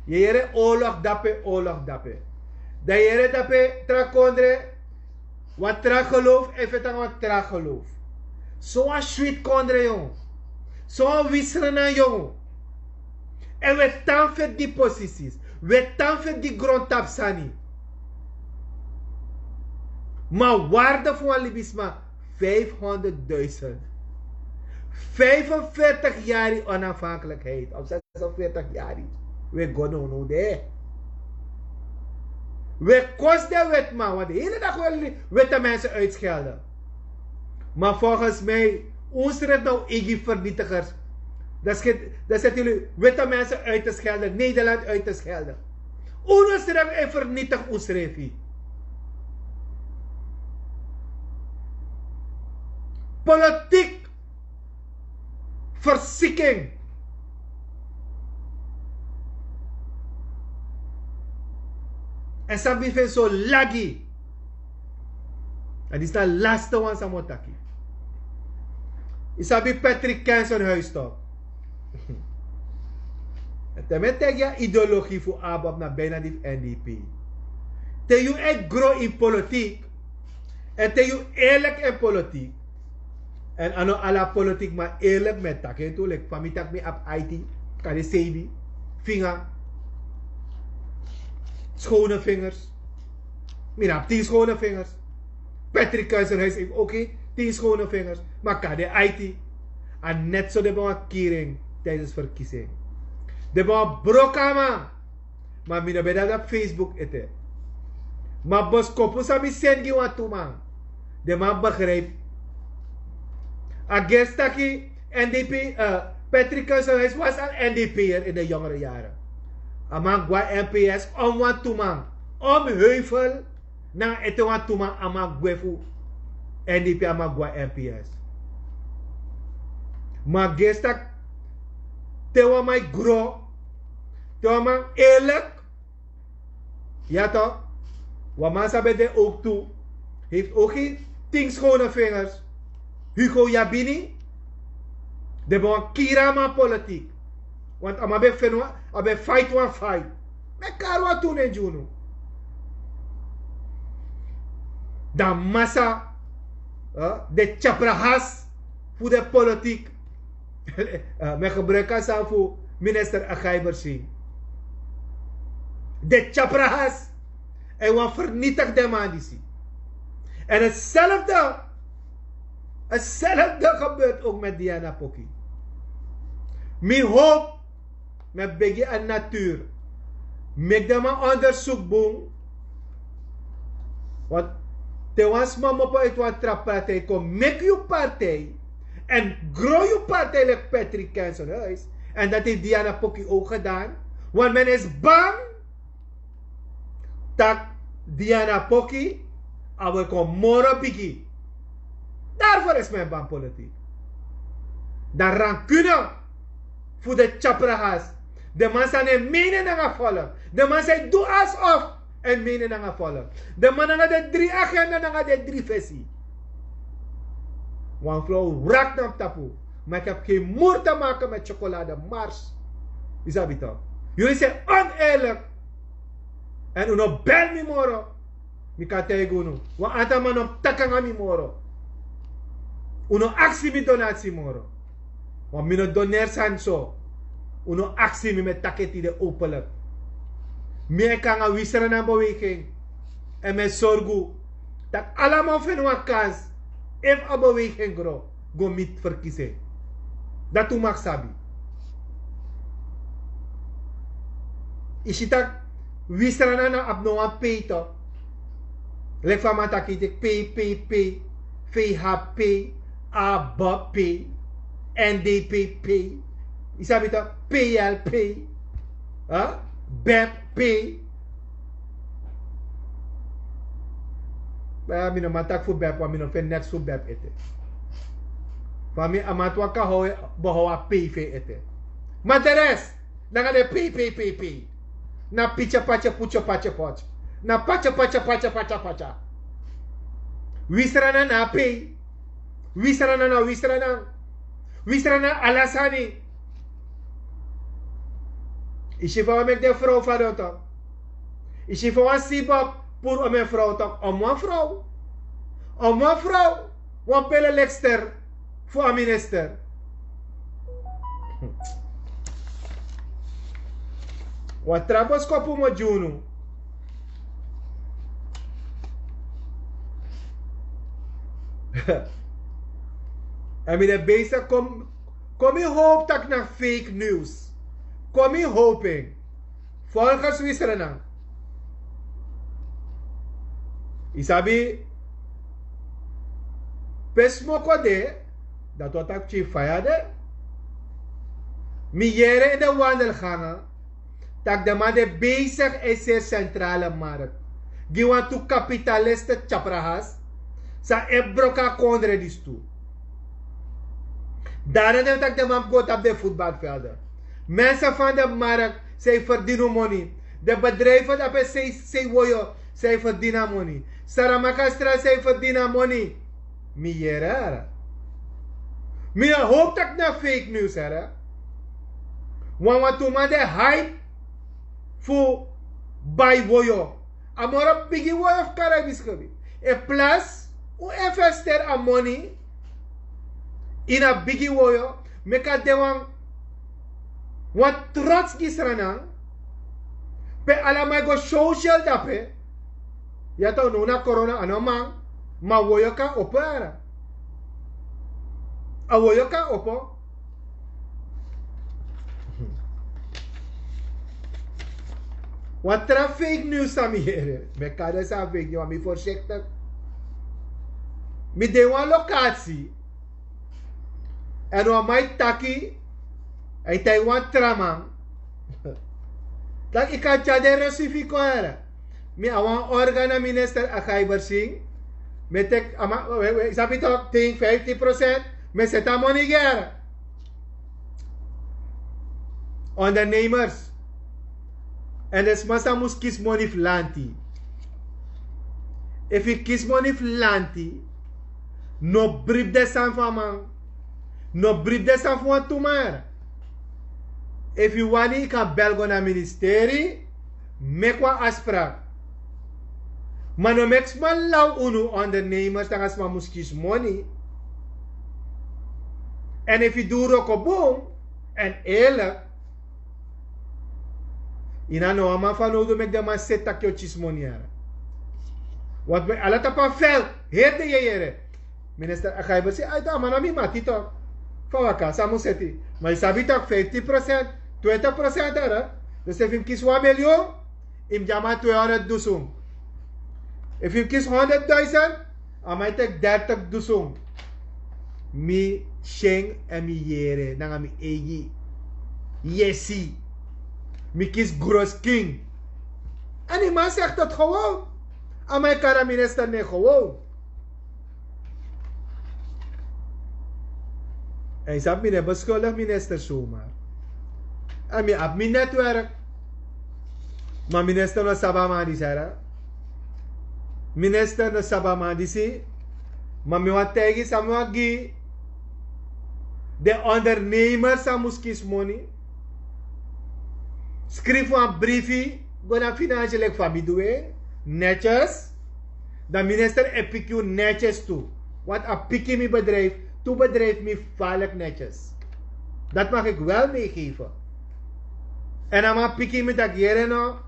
Yu yere oorlog dape, oorlog dape. Dan yu yere dape tra kondre, wan tra geloof, en fetanga wan tra geloof. So wan sweet kondre, jong. So wan Wisranan, jong. En we tan fu di posities. We tan fu di grondtapu sani. Ma waarde fu wan libisma, vijfhonderdduizend. Vijfenveertig yari onafhankelijkheid. Of zesenveertig yari. We go no no de. We kost de wetman, want de hele dag wil witte mensen uitschelden. Maar volgens mij, ons rit nou igi vernietigers. Dan zet, dan zet jullie witte mensen uit te schelden, Nederland uit te schelden. Unu srefi e vernietig un srefi. Politiek verziking. En sabi fen so lagi. En disi na laste wan san mi o taki. Yu sabi Patrick Kenson huis toch. En te mi e teki a ideologie fu ABOP na bijna di fu N D P. Te yu e gro in politiek. En te yu eerlijk in politiek. En a no ala politiek, maar eerlijk mi e taki en tu, like, fa mi taki mi abi aiti, kan de sebi, vinger, schone vingers. Mi no abi tien schone vingers. Patrick Kuizenhuis heeft ook geen tien schone vingers. Maar kan de aiti. A net so den ben wan kiri en tijdens verkiezing. Den ben wan brokama. Ma mi no ben dati na Facebook ete. Ma boskopu san mi seni gi wantu man, den man begrijpi. A gersi taki N D P, eh, Patrick Kuizenhuis was al N D P'er in de jongere jaren. A man gwe na N P S om wantu man, om heuvel. Nanga ete wantu man a man gwe fu N D P, a man gwe na N P S. Ma a gersi taki te wan man e gro, te wan man eerlijk. Ya toch, wan man san ben de ook tu, heeft ook geen tien schone vingers. Hugo Yabini, den ben wan kiri a man politiek. Want a man ben feni wan, a ben fight wan fight. Mi e kari wantu nen gi unu. Dan masa, eh, den tyaprahas fu den politiek. Eh, mi e gebruiki a sani fu minister Agaibersin. Den tyaprahas. En wan vernietig den man disi. En hetzelfde, hetzelfde gebeurt ook met Diana Poki. Mi hoop, mi e begi a natuur, meki den man onderzoek bun. Want te wan sma mopo uit wan tra partij kon meki yu partij en gro yu partij, like Patrick Kenson Huis. En dat heeft Diana Poki ook gedaan. Want men is bang tak Diana Poki, a wi kon moro bigi. Daarvoor is mijn baan politiek. Dan rancune fu den tyaprahas. Den man san no e mene nanga volk. Den man san e du alsof en mene nanga volk. Den man nanga den dri agenda, nanga den dri fesi. Wan vrouw wrak na mi tapu. Maar ik heb geen moer te maken met chocolade mars. Yu sabi tok. Yuli se oneerlik. Èn un no bel mi moro. Mi kan taigi unu, wan antal man no mus taki nanga mi moro. Un no aksi mi donatsi moro. Want mi no doneri sani so. Un no aksi mi, mi e taki en tide openlik. Mi e kon nanga wi srana beweging. Èn mi e sorgu tak' ala man o feni wan kans, efu a beweging gro go miti ferkisi en. Dati un mag sabi. Yu si tak' wi srana no abi no wan pei tok. Leki fa a man taki yu teki pei pei pei, fei ha pei, a ba pei, n d p pei. Yu sabi tok, pei l pei, bep pei. Mi no man taki fu bep wan mi no feni neks fu bep ete. Fa mi a man tu wan kan how en behow a pei fu en ete. Ma de res nanga den pei pei pei pei. Na pitya patya putya patya potya. Na patya patya patya patya patya. Wi srana na a pei. Wi srana na wi srana. Wi srana ala sani. Yu si fa wan meki den frow fadon tok. Yu si fa wan sibok puru omen frow tok, omen wan frow. Omen wan frow. Wan pele lekster fu a minister. Wan tra boskopu mo gi unu. Èn mi de besik kon kon mi howpu tak' na fake news. Kon mi howpu en. Folgens wi srenan, yu sabi, pe smoko de, dati wani taki pikin faya de. Mi yere ini den wandelganga tak' den man de besigi e seri sentrale mark gi wantu kapitaliste tyaprahas san e broko a kondre disi tu. Daro den taki den man mus go tapu den futbalvelden. Mensen van de mark, zij verdien un moni. Den bedrijven dape, zij zij woyo, zij verdien a moni. Saramakastra, zij verdien a moni. Mi yere ara. Mi no hoop taki na fake news ara. Wan wan tu man de hype fu bai woyo. A moro bigi woyo fu karaibiskebi. E plas un investeri a moni ini a bigi woyo, meki a de wan wan trots gi sranan. Pe ala man e go social dape. Ya tan un no na korona a no man. Ma woyo kan opo ara. A woyo kan opo. Wan tra fake news san mi yere. Mi e kari den san a fake news, ma mi forsiktik. Mi de ini wan lokatsi èn wan man e taki, a e taigi wan tra man tak' yu kan tyari den resi fu yu kon yara. Mi a wan organ na minister a gaibersin. Mi e teki a man, yu sabi tok, ten fiftin prosent. Mi e seti a moni gi yara. Ondernemers. Èn den sma san mus kisi moni fu lanti. Efu yu kisi moni fu lanti, no bribi den sani fu a man. No bribi den sani fu wantu man. Efu yu wani yu kan bel go na ministeri, meki wan afsprak. Ma no meki sma law unu ondernemers nanga sma mus kisi moni. Èn efu yu du wroko bun èn eerlik, yu na no wan man fanowdu meki den man seti tak' yu o kisi moni yara. Wantu mi ala tapu a fel heri den yeyere. Minister a gaiber si a man na mi mati tok. Fa waka san mus seti. Ma yu sabi tok fiftin prosent, twinti prosent ara. Dus efu yu mus kisi wan miliyun, yu mus gi a man twehonderd dusun. Efu yu mus kisi honderd duisend, a man e teki dertig dusun. Mi si en èn mi yere nanga mi eigi yesi. Mi kisi groskin. Èn yu man segi dati gewon. A man e kari a minister nen gewon. Èn yu sabi mi no e beskuldig minister somar. Èn mi abi mi netwerk. Ma minister no sabi a man disi ara. Minister no sabi a man disi. Ma mi wani taigi san mi wani gi den ondernemer san mus kisi moni. Skrifi wan brifi go na finansi leki fa mi du en, netjes. Dan minister e piki yu netjes tu. Want a piki mi bedrijf, tu bedrijf mi falek netjes. Dat mag ik wel meegeven. En a man piki mi taki yere no.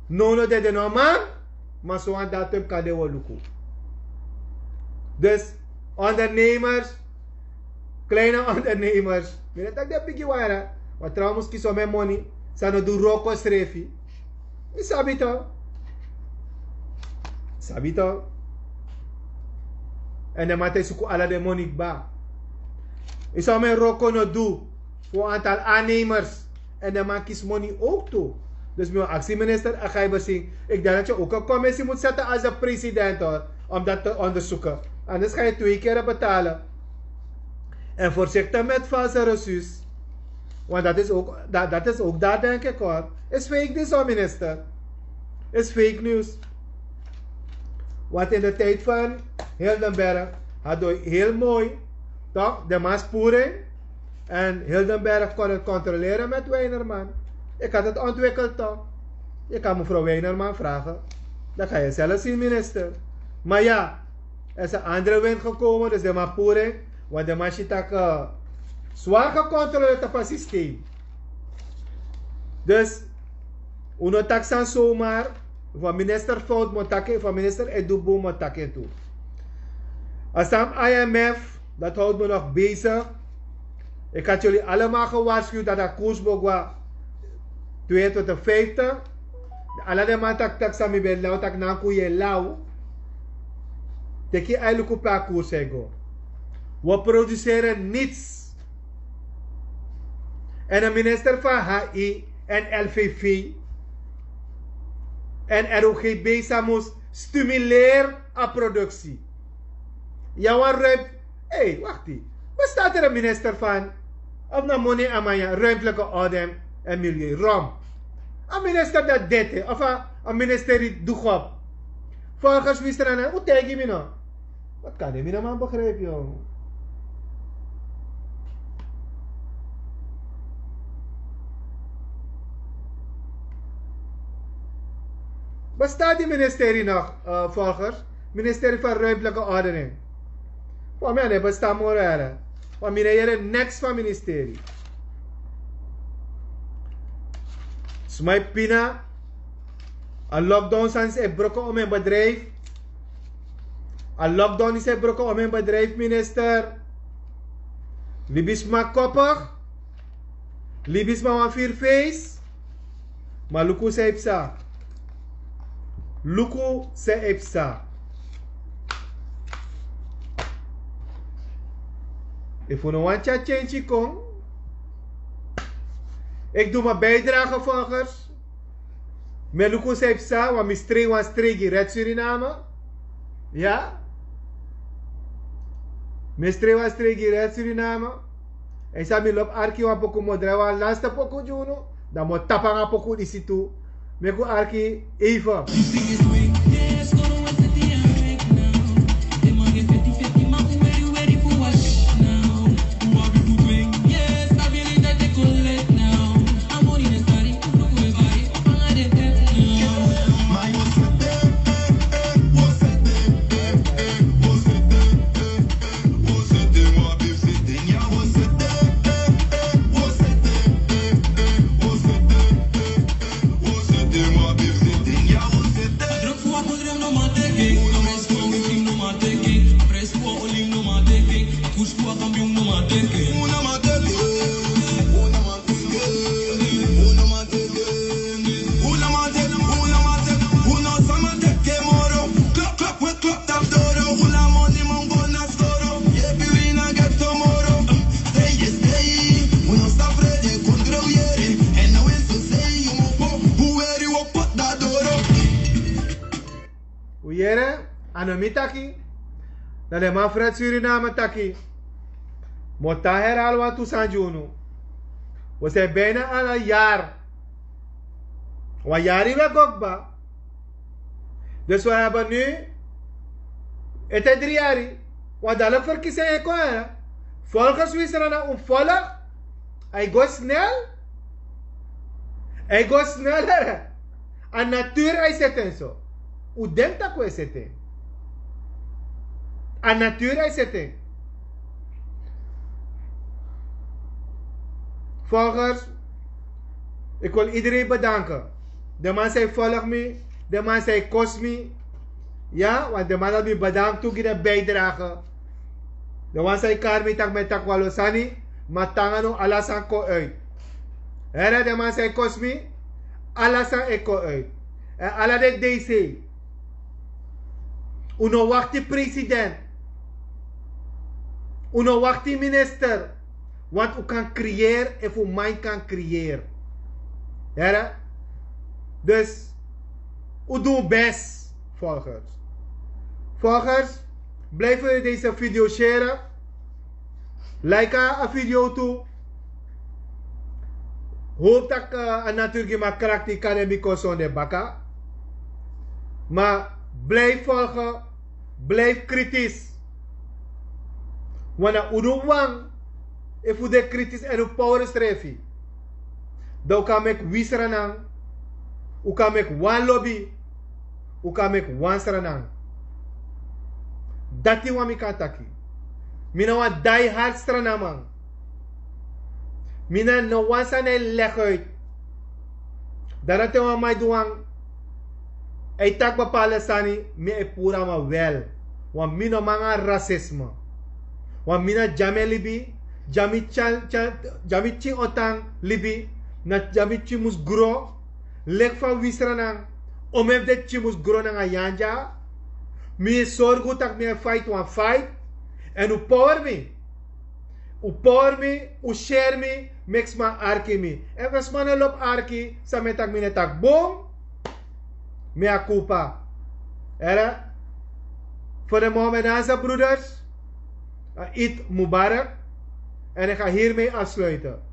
No no dede no man. Maar zo'n datum kan de woluku. Dus ondernemers, kleine ondernemers, mi no taki den bigi wan. Maar trouwens kies om en money. San no du roko srefi. Mi sabi to. Sabi to. En den man te suku ala den money kba. Is om en roko no du. Voor aantal aannemers. En den man kies money ook toe. Dus mi wil aksi minister Agaibersing, ik denk dat je ook een commissie moet zetten als de president, hoor, om dat te onderzoeken. Anders ga je twee keren betalen. En voorzichtig met valse resuus. Want dat is ook, dat, dat is ook daar, denk ik, hoor. Is fake news, hoor, minister. Is fake news. Want in de tijd van Hildenberg had hij heel mooi, toch, de maspoering. En Hildenberg kon het controleren met Weinerman. Ik had het ontwikkeld, toch? Je kan mevrouw Weinerman vragen. Dan ga je zelf zien, minister. Maar ja, er is een andere wind gekomen, dus de man pure, want de man zit ook, eh, zwaar gecontroleerd op het systeem. Dus, uno taxan zomaar, van minister fout moet takken, van minister Edubu moet takken toe. Asam I M F, dat houdt me nog bezig. Ik had jullie allemaal gewaarschuwd dat dat koers bogwa tweeëntwintig vijftig. Ala den man taki taki san mi ben law taki nan kun yu e law. Teki ai luku pe a koers e go. We produceren niets. En een minister van H I en L V V en R O G B sa mus stimuleer a productie. Ya wan ruimte. Hé, wakti. Bestaat er een minister van, of na moni amanya, ruimtelijke orde en milieu, rom? A minister dat dete, of a, a ministeri dugop. Volgens wie strana, u tegi mi no. Wat kan die mi no man begrijp, jong? Bestaat die ministerie nog, eh, volgers? Ministerie van Ruimtelijke Ordening. Voor mij, nee, bestaat morele. Want mi no yere niks van ministerie. Smai pina. A lockdown san is e broko om en bedrijf. A lockdown is e broko om en bedrijf, minister. Libisma koppig. Libisma wan vierfeest. Maar luku san e psa. Luku san e psa. Efu no wan tya change kon. Ik doe mijn bijdrage, volgers. Mi e luku san e psa, want mi strei wan strei gi Red Suriname. Ya. Mi e strei wan strei gi Red Suriname. En san mi lobi arki wan poku, mi o drai wan laste poku gi unu. Dan mi o tapu nanga poku disi tu. Meki un arki even. Un yere, a no mi taki. Na den man Fred Suriname taki. Mi o tan herhaal wantu sani gi unu. We zijn bijna al een jaar. Wan yari we go kba. Dus we hebben nu ete dri yari. Wan dalik verkiezing e kon. Volgens wie strana un volk, a e go snel. Hij go sneller. A natuur hij zet en zo. U denkt dat we zitten. A natuur hij zitten. Volgers, ik wil iedereen bedanken. De man zei: "Volg me." De man zei: "Kost me." Ja, want de man had me bedankt toen ik de bijdrage. De wan san e kari mi taki mi e taki wan lo sani, ma tanga no ala sani kon uit. Here, den man san e kosi mi, ala sani e kon uit. Èn ala den deisei, un no wakti president, un no wakti minister, want un kan creëer efu un mind kan creëer. Here, dus un du un best, volgers. Volgers, blijf deze video share. Like a video tu. Hoop dat ik a natuur gi mi a krakti kan en mi kon sonde baka. Maar blijf volgen, blijf kritisch. Wan na unu wan, efu de kritisch en un power srefi, dan un kan meki wi Sranan, un kan meki wan lobi, un kan meki wan Sranan. Dati wan mi kan taki. Mi na wan die hard Srananman. Mi na no wan sani e leg uit. Dati na te wan man e du wan, a e taki bepaalde sani, mi e puru a man wel. Want mi no man nanga rasisme. Want mi na dyami e libi, dyami tyan, tyan, dyami tyin otan libi, na dyami tyin mus gro, leki fa wi Sranan, omeni fu den tyin mus gro nanga yanja. Mi e sorgu tak' mi e fight wan fight, èn un power mi. Un power mi, un share mi, meki sma arki mi. Efu sma no lobi arki, san mi e taki, mi no e taki bun, mi a kupa. Here, voor de Mohammedaanse broeders, een Eid Mubarak. En ik ga hiermee afsluiten.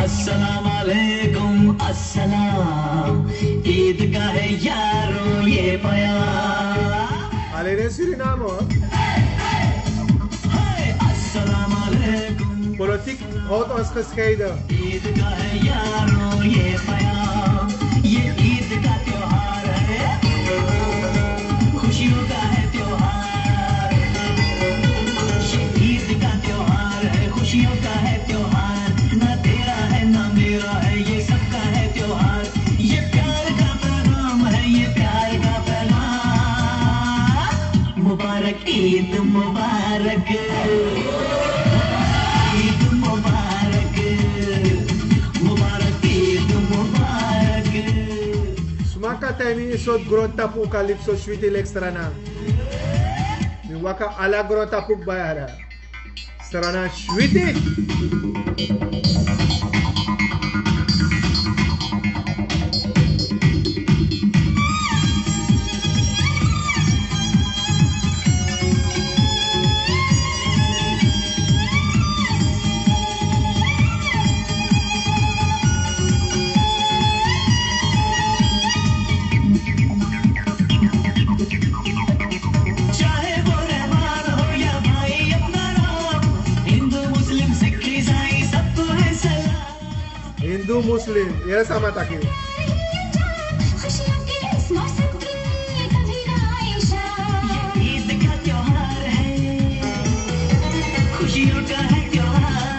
Assalam alaikum, assalam. Eid ka hai yaro ye payam. Alleen in Suriname, hoor. Hey, hey, hey. Assalam alaikum. Politiek houdt ons gescheiden. Eid ka hai yaro ye payam. Ye Eid ka tyohar hai. Khushiyon ka hai tyohar. Ye Eid ka tyohar hai. Khushiyon ka hai tyohar. Na tera hai, na mera hai, ye sabka hai tyohar. Ye pyar ka paigham hai, ye pyar ka paigham. Mubarak Eid, Mubarak Eid, Mubarak Mubarak Eid, Mubarak. Sma kan taigi mi sortu grontapu un kan libi so switi leki Sranan. Mi waka ala grontapu kba yara. Sranan switi. Chahe wo mehman ho ya bhai apna, Hindu, Muslim, Sikh, Isai, sabko hai salam. Hindu, Muslim, yere san mi e taki. Khushiyaan ke is mausam ki kabhi na aye sham. Ye Eid ka tyohar hai, khushiyon ka hai tyohar.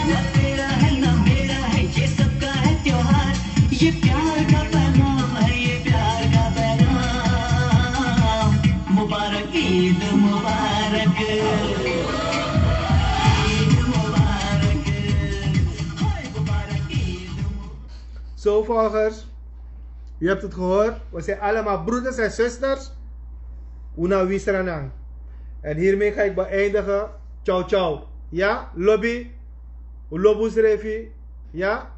Na tera hai, na mera hai, ye sabka hai tyohar. Ye pyar ka paigham hai, ye pyar ka paigham. Mubarak Eid, Mubarak Eid, Mubarak Eid. Hai, Mubarak Eid, Mubarak. Zo, volgers, u hebt het gehoord. We zijn allemaal broeders en zusters. Un na wi Sranan. En hiermee ga ik beëindigen. Ciao, ciao. Ja, lobi. Un lobi unsrefi. Ja.